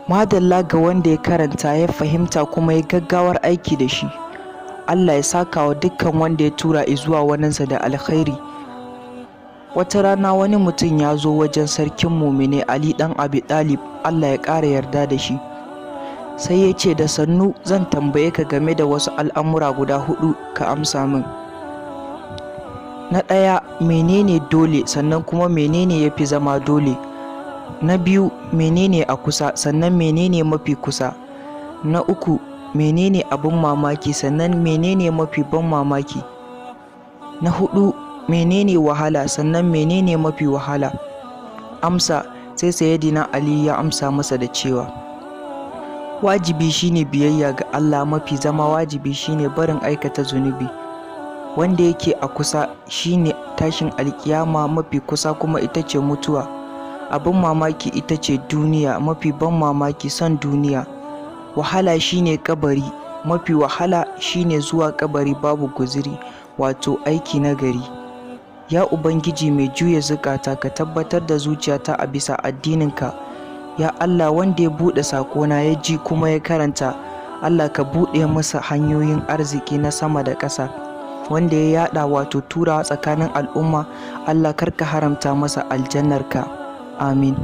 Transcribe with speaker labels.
Speaker 1: Madalla ga wanda ya karanta, ya fahimta, kuma ya gaggawar aiki da shi. Allah ya saka wa dukkan wanda ya tura izuwa waninsa da alkhairi. Wata rana wani mutum ya zo wajen sarkin mumine Ali ɗan Abi Talib, Allah ya ƙara yarda da shi. Sai ya ce, da sannu zan tambaye ka game da wasu al'amura guda huɗu, ka amsa min. Na ɗaya, menene dole, sannan kuma menene ya fi zama dole? Na biyu, menene a kusa, sannan menene mafi kusa? Na uku, menene abin mamaki, sannan menene mafi ban mamaki? Na huɗu, menene wahala, sannan menene mafi wahala? Amsa, sai Sayyidina Ali ya amsa masa da cewa, wajibi shine biyayya ga Allah, mafi zama wajibi shine barin aikata zunubi. Wanda yake a kusa shine tashin alkiyama, mafi kusa kuma ita ce mutuwa. Abin mamaki ita ce duniya, mafi ban mamaki son duniya. Wahala shine kabari, mafi wahala shine zuwa kabari babu guziri, wato aiki na gari. Ya Ubangiji mai juya zukata, ka tabbatar da zuciyata a bisa addininka. Ya Allah, wanda ya buɗe saƙona ya ji kuma ya karanta, Allah ka buɗe masa hanyoyin arziki na sama da ƙasa. Wanda ya yaɗa, wato turawa tsakanin al'umma, Allah kar ka haramta masa aljannarka. Amin.